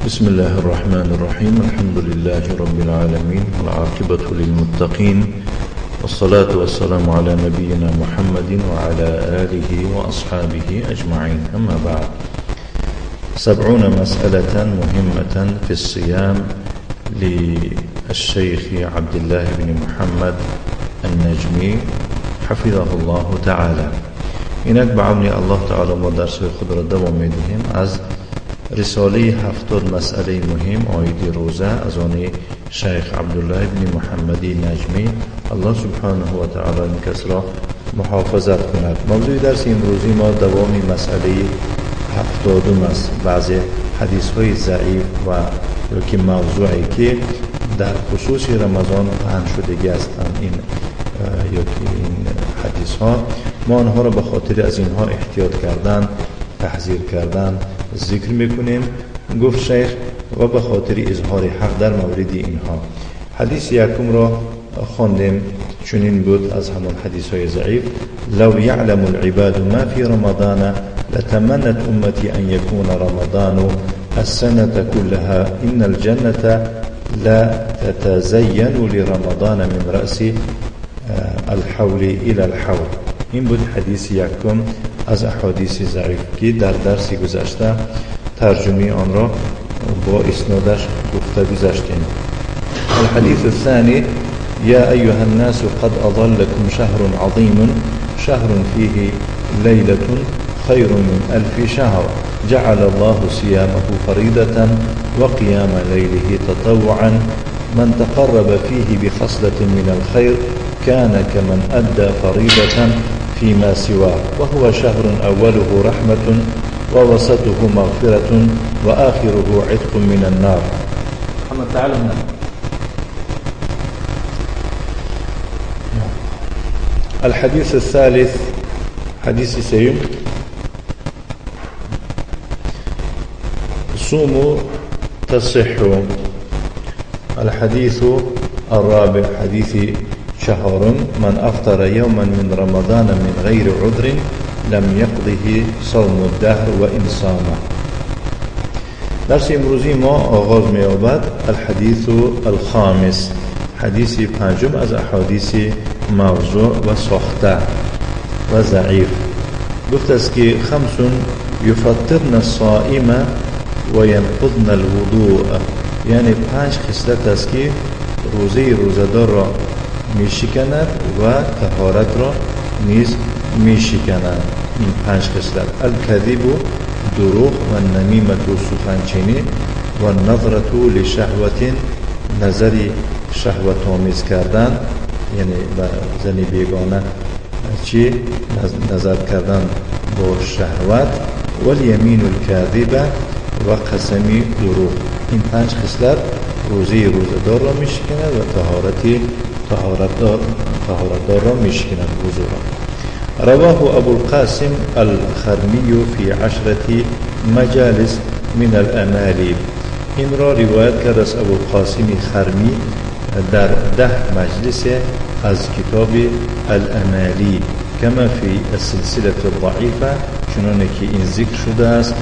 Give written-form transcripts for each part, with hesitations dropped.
بسم الله الرحمن الرحيم. الحمد لله رب العالمين، والعاقبة للمتقين، والصلاة والسلام على نبينا محمد وعلى آله وأصحابه أجمعين. أما بعد، 70 مسألة مهمة في الصيام للشيخ عبد الله بن محمد النجمي حفظه الله تعالى. اینک به عون الله تعالی ما درس خود را دوام می‌دهیم از رساله 70 مسئله مهم عاید روزه از آن شیخ عبدالله بن محمد نجمی. الله سبحانه و تعالی این کس را محافظت کند. موضوع درس امروزی ما دوام مسئله 70 است. بعضی حدیث های ضعیف و یا که موضوعی که در خصوص رمضان پهن شدگی هستند، این یا که این حدیث ها ما آنها را به خاطر از اینها احتیاط کردن، تحذیر کردن ذکر میکنیم. گفت شیخ و به خاطر اظهار حق در مورد اینها. حدیث یکم را خواندیم، چنین بود از همان حدیث های ضعیف: لو یعلم العباد ما فی رمضان لتمنت امتی ان یکون رمضان السنة كلها ان الجنة لا تتزین لرمضان من رأس الحول الى الحول. این بود حدیث یکم از احادیث ضعیف که در درس گذشته ترجمه آن را با اسنادش گفته گذشتیم. الحديث الثاني: يا أيها الناس قد أضلكم شهر عظيم، شهر فيه ليلة خير من 1000 شهر، جعل الله صيامه فريضة وقيام ليله تطوعا، من تقرب فيه بخصلة من الخير كان كمن أدى فريضة فيما سواه، وهو شهر أوله رحمة ووسطه مغفرة وآخره عتق من النار. محمد تعال هنا. الحديث الثالث، حديث سيم: صوموا تصحوا. الحديث الرابع، حديث چهارم: من افطر یوما من رمضان من غیر عذر لم یقضه صوم الدهر و ان صام. درس امروزی ما آغاز می‌یابد الحدیث الخامس، حدیث پنجم از احادیث موضوع و ساخته و ضعیف. گفت است که خمس یفطرن الصائم و ینقضن الوضوء، یعنی 5 خصلت است که روزه روزه‌دار را میشکند و طهارت را نیز میشکند. این 5 خصلت: الکذب، دروغ، و نمیمت و سخنچینی، و نظرت لشهوت، نظر شهوت آمیز کردن، یعنی به زن بیگانه چی نظر کردن با شهوت، و الیمین الکاذبه و قسمی دروغ. این 5 خصلت روزه روزه‌دار را میشکند و طهارتدار را میشکند، وضو را. رواه ابو القاسم الخرمی فی 10 مجالس من الامالی. این را روایت کرد از ابو القاسم خرمی در 10 مجلس از کتاب الامالی، کما فی السلسله الضعیفه، چنانه که این ذکر شده است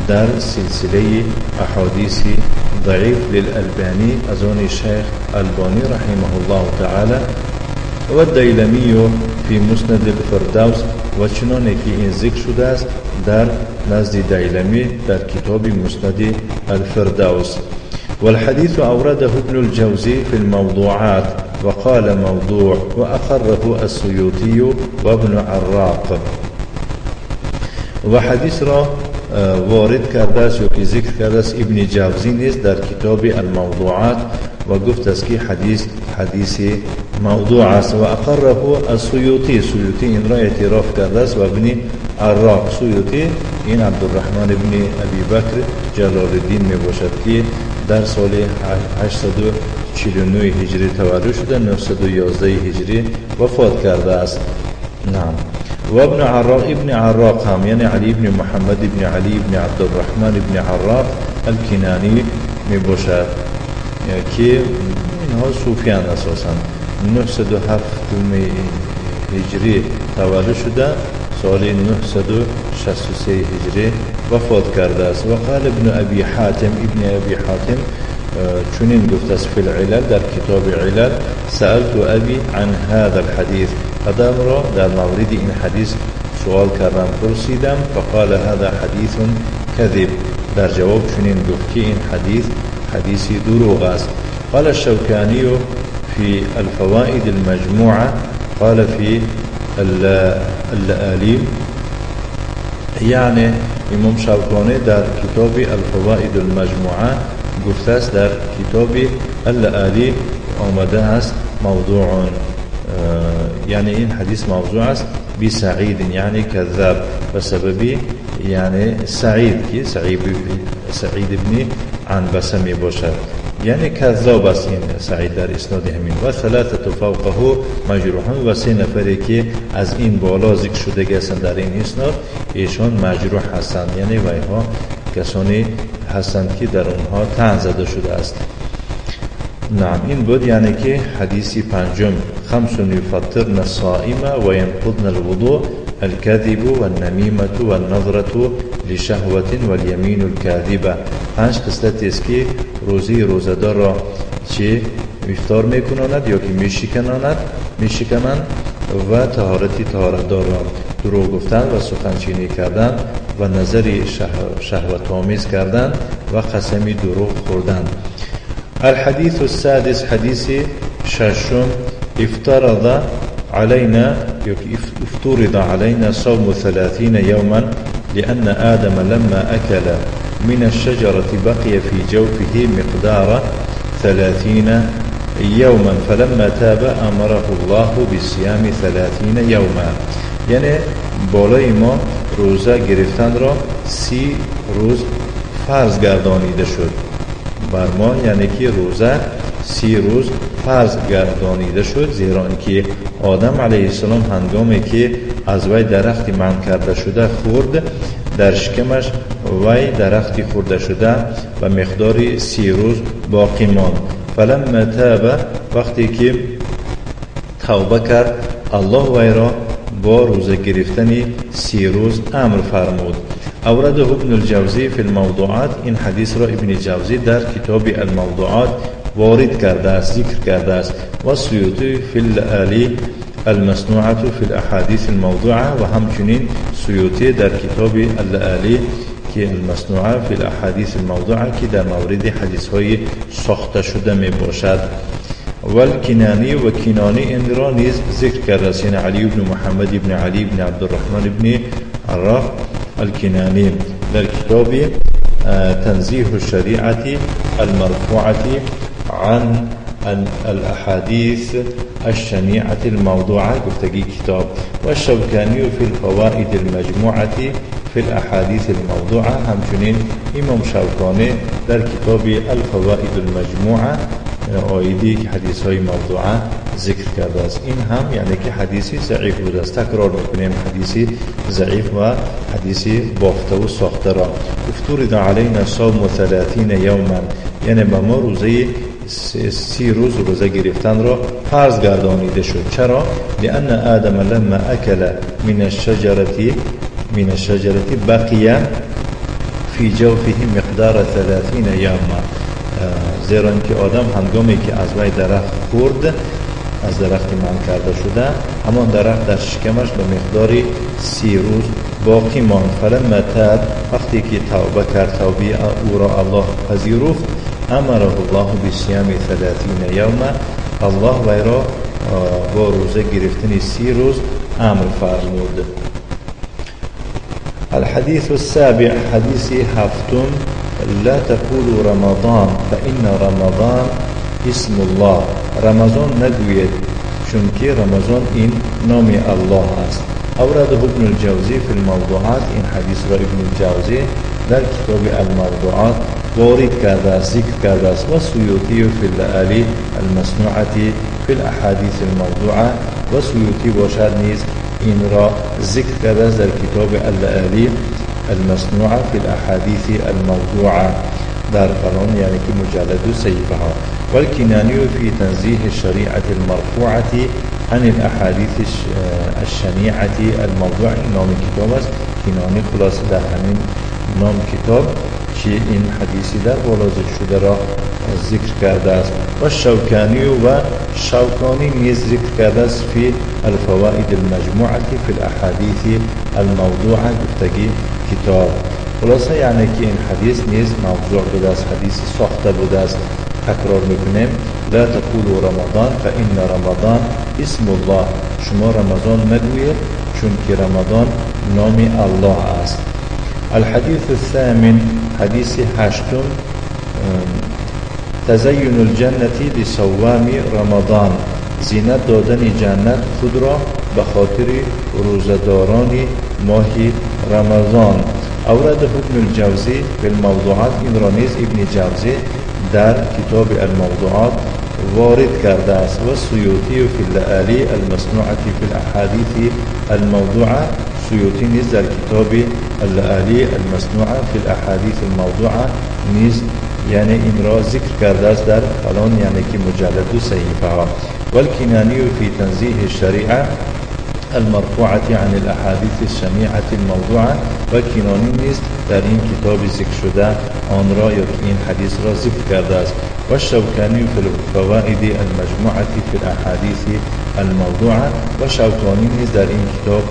در سلسله احادیث ضعیف للالبانی از آن شیخ البانی رحمه الله تعالی، و الدیلمی فی مسند الفردوس، و چنانه که این ذکر شده است در نزد دیلمی در کتاب مسند الفردوس. والحديث أورده ابن الجوزي في الموضوعات وقال موضوع، وأقره السيوطي وابن عراق. و حدیث را وارد کرده است یا که ذکر کرده است ابن جوزی نیز در کتاب الموضوعات و گفت است که حدیث حدیث موضوع است. و اقره السیوطی، سیوطی این را اعتراف کرده است، و ابن عراق. سیوطی این عبدالرحمن ابن ابی بکر جلال الدین می باشد که در سال 849 هجری تولد شده، 911 هجری وفات کرده است. نعم. و ابن عراق، ابن عراق هم یعنی علی ابن محمد ابن علی ابن عبدالرحمن ابن عراق الکنانی می باشد که اینها صوفیان اساسا. 907 هجری تولد شده، سال 63 هجری وفات کرده است. و قال ابن ابی حاتم، ابن ابی حاتم چنین گفته است فی العلل، در کتاب علل: سألت ابی عن هذا الحديث، پدرم را در مورد این حدیث سوال کردم، پرسیدم. فقال هذا حدیث کذب، در جواب چنین گفت که این حدیث حدیثی دروغ است. قال الشوكاني في الفوائد المجموعة، قال في اللآلي، یعنی امام شوکانی در کتاب الفوائد المجموعه گفته است، در کتاب اللآلی آمده است موضوع، یعنی این حدیث موضوع است بسعید، یعنی کذاب، بسبب یعنی سعید که سعید ابن عنبسه می باشد، یعنی کذاب است این سعید در اسناد همین. و ثلاثه فوقه مجروحون، و سه نفری که از این بالا ذکر شده هستند در این اسناد، ایشان مجروح هستند، یعنی ویها کسانی هستند که در اونها طعن زده شده است. نعم، این بود یعنی که حدیث پنجم: خمس یفطرن الصائم و ینقضن الوضوء الكذب والنمیمة والنظرة لشهوة واليمین الكاذبة. پنج خصلتی است که روزی روزه‌دار را چه افطار میکناند یا که میشکنند و طهارتی طهارتدار را، دروغ گفتن و سخنچینی کردن و نظر شهوت آمیز کردن و قسمی دروغ خوردن. الحديث السادس، حدیث ششم: افترض علينا افترض علينا صوم 30 يوما لأن آدم لما أكل من الشجرة بقي في جوفه مقدار 30 يوما فلما تاب أمره الله بالصيام 30 يوما. یعنی بالای ما روزه گرفتن را 30 روز فرض گردانیده شد بر ما، یعنی که روزه 30 روز فرض گردانیده شد، زیرا اینکه آدم علیه السلام هنگامی که از وی درخت منع کرده شده خورد، در شکمش وی درختی خورده شده و مقدار 30 روز باقی ماند. فلما تاب، وقتی که توبه کرد، الله وی را با روزه گرفتن 30 روز امر فرمود. اورده ابن الجوزی فی الموضوعات، این حدیث را ابن جوزی در کتاب الموضوعات وارد کرده است، ذکر کرده است. و سیوطی فی اللآلی المصنوعة فی الاحادیث الموضوعه، و همچنین سیوطی در کتاب اللآلی که المصنوعه فی الاحادیث الموضوعه که در مورد حدیث های ساخته شده می باشد. والکنانی، و کنانی این را نیز ذکر کرده است، یعنی علی بن محمد بن علی بن عبدالرحمن بن عراف الکنانی در کتاب تنزیه الشریعة المرفوعة عن الأحاديث الشنيعة الموضوعة، گفتگی کتاب. والشوكاني في الفوائد المجموعة في الأحاديث الموضوعة، همچنین امام شوکانی در کتاب الفوائد المجموعة آیدی که حدیث های موضوعه ذکر کرده است. این هم یعنی که حدیثی ضعیف بوده است. تکرار میکنیم حدیثی ضعیف و حدیثی بافته و ساخته را. افترض علینا صوم 30 یوما، یعنی به ما روزه 30 روز روزه گرفتن را فرض گردانیده شد. چرا؟ لأن آدم لما أكل من الشجرة بقي في جوفه مقدار 30 یوما، زیرا اینکه آدم هنگامی که از وی درخت خورد، از درخت منع کرده شده، همان درخت در شکمش به مقدار 30 روز باقی ماند. فلما تاب، وقتی که توبه کرد، توبه او را الله پذیرفت، امره الله بصیام 30 یوما، الله وی را با روزه گرفتن 30 روز امر فرمود. الحديث السابع، حدیث هفتم: لا تقولوا رمضان فإن رمضان اسم الله. رمضان نگویید چونکه رمضان این نام الله است. اورده ابن الجوزی فی الموضوعات، این حدیث را ابن الجوزی در کتاب الموضوعات وارد کرده است، ذکر کرده است. و سیوطی فی اللآلی المصنوعة فی الاحادیث الموضوعه، و سیوطی باشد نیز این را ذکر کرده است در کتاب اللآلی المصنوعه فی الاحادیث الموضوعه در فلان، یعنی که مجلد و صحیفه ها. والکنانی فی تنزیه الشریعة المرفوعة عن الاحادیث الشنیعة الموضوع، نام کتاب است کنانی خلاصه در همین نام کتاب که این حدیثی در بالا ذکر شده را ذکر کرده است. و شوکانی و شوکانی نیز ذکر کرده است فی الفوائد المجموعة فی الاحادیث الموضوعة گفتگی کتاب. خلاصه یعنی که این حدیث نیز موضوع بوده است، حدیث ساخته بوده است. تکرار میکنیم لا تقولوا رمضان فإن رمضان اسم الله، شما رمضان مگویید چون که رمضان نام الله است. الحديث الثامن حديث هشتم تزين الجنة لصوام رمضان، زینت دادن جنت خود را به خاطر روزه‌داران ماه رمضان. اورده ابن الجوزی في الموضوعات، این را نیز ابن جوزی در کتاب الموضوعات وارد کرده است. و سیوطی فی اللآلی المصنوعة فی الاحادیث الموضوعة، سیوطی نیز در کتاب اللآلی المصنوعة فی الاحادیث الموضوعة نیز یعنی این را ذکر کرده است در فلان یعنی که مجلد و صحیفه ها. والکنانی فی تنزیه الشریعة المرفوعة عن الاحادیث الشنیعة الموضوعة، و کنانی نیز در این کتاب ذکر شده آن را یا این حدیث را ذکر کرده است. و الشوکانی فی الفوائد المجموعة فی الاحادیث الموضوعة، و شوکانی نیز در این کتاب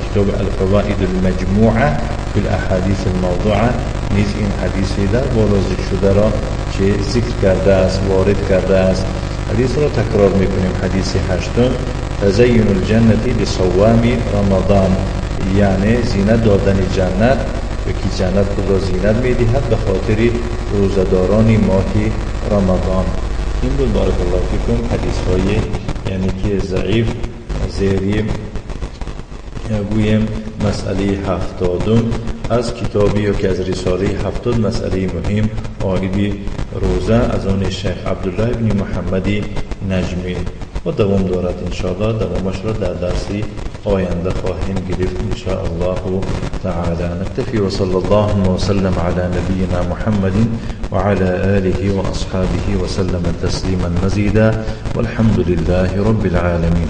کتاب الفوائد المجموعة فی الاحادیث الموضوعة نیز این حدیث در بالا ذکر شده را که ذکر کرده است وارد کرده است. حدیث را تکرار میکنیم. حدیث هشتم تزین الجنة لصوام رمضان، یعنی زینت دادن جنت و که جنت خود را زینت میدهد به خاطر روزه‌داران ماه رمضان. این بود بارک الله فیکم حدیث های یعنی که ضعیف زیری گویم مسئله 70 از کتابی یا که از رساله 70 مسئله مهم عائد روزه از آن شیخ عبدالله ابن محمد نجمی و دوام دارد انشاءالله. دوامش را در درسی آینده خواهیم گرفت ان شاء الله تعالى. نكتفي وصلى الله وسلم على نبينا محمد وعلى آله وأصحابه وسلم تسليما مزيدا والحمد لله رب العالمين.